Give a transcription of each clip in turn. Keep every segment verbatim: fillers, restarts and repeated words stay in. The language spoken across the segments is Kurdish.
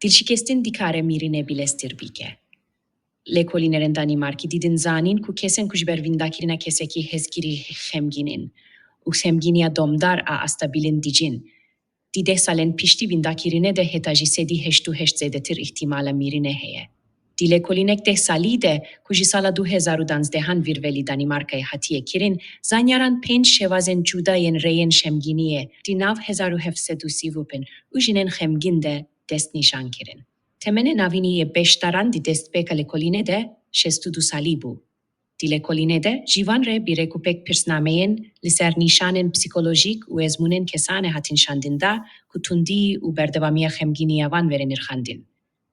Dilşikestin dikare mîrînê bileztir bike. Lêkolînerên Danîmarkî dîtin zanîn ku kesên ku ji ber vîndakirina kesekî hezkirî xemgîn in û xemgîniya domdar a asta bilind dicîn, di deh salên piştî vîndakirînê de heta ji sedî heşt û heşt zêdetir îhtimala mîrînê heye. Di lêkolînek deh salî de ku ji sala du hezar û danzdehan vîr ve li Danîmarkayê hatiye kirin, zanyaran pênc şêwazên cuda yên rêyên xemgîniyê di nav hezar û heft sed û sî û pênc û jinên xemgîn de destnîşan kirin. Temenê navînî yê beşdaran di destpêka lêkolînê de şêst û du salî bû. Di lêkolînê de ji van re bi rêkûpêk pirsnameyên li ser nîşanên psîkolojîk û ezmûnên kesanê hatin şandin da ku tundî û berdewamiya xemgînî ya wan were nirxandin.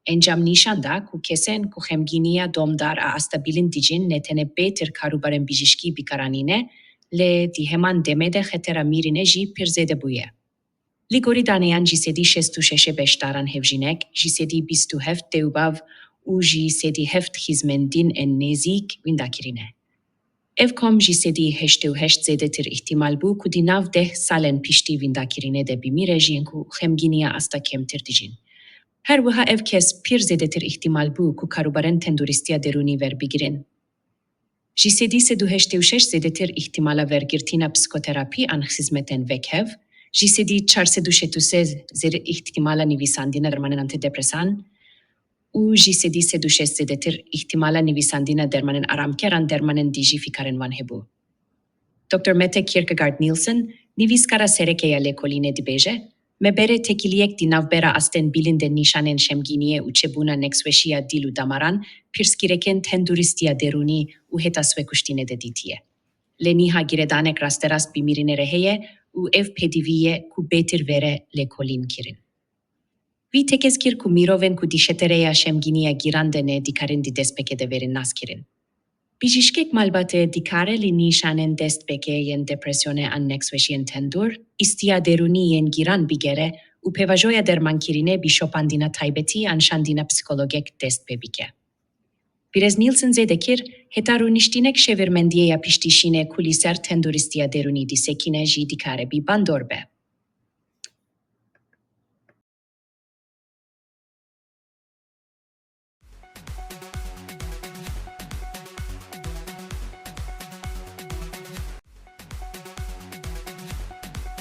Encam nîşan da ku kesên ku xemgîniya domdar a asta bilind dicîn ne tenê bêtir karûbarên bijîşkî bikaranîne, lê di heman demê de xetera mîrînê jî pir zêde bûye. Li gorî daneyan ji sedî şêst û şeşê beşdaran hevjînek, ji sedî bîst û heft dê û bav û ji sedî heft xizmendîn ên nêzîk wînda kirîne. Ev kom ji sedî heştê û heşt zêdetir îhtimal bû ku di nav deh salên piştî wîndakirînê de bimîre ji yên ku xemgîniya asta kêmtir dijîn. Her wiha ev kes pir zêdetir îhtimal bû ku karûbarên tenduristiya derûnî werbigirin. Ji sedî sed û heştê û şeş zêdetir îhtimala wergirtina psîkoterapî an xizmetên vekhev, ji sedî çar sed û şêst û sê zêde îhtimala nivîsandina dermanên antidepresan û ji sedî sed û şêst zêdetir îhtimala nivîsandina dermanên aramker an dermanên dijî fikarên wan hebû. Doktor Mette Kierkegaard Nielsen, nivîskara sereke ya lêkolînê dibêje, me berê têkiliyek di navbera astên bilind ên nîşanên xemgîniyê û çêbûna nexweşiya dîl û damaran, pirsgirêkên tenduristiya derûnî û heta swêkuştinê de dîtiye. Lê niha girêdanek rasterast bi mîrînê re heye û ev pêdivî ye ku bêtir vere lêkolîn kirin. Wî tekez kir ku mirovên ku di xetereya xemgîniya giran de ne dikarin di destpêkê de verin naskirin. Bijîşkek malbatê dikare li nîşanên destpêkê yên depresyonê an nexweşiyên tendur, îstiya derûnî yên giran bigere û pêvajoya dermankirinê bi şopandina taybetî an şandina psîkologek dest pê bike. Birêz Nielsen zêde kir, heta rûniştinek şêwirmendiyê ya piştî şînê ku li ser tenduristiya derûnî disekîne jî dikare bi bandor be.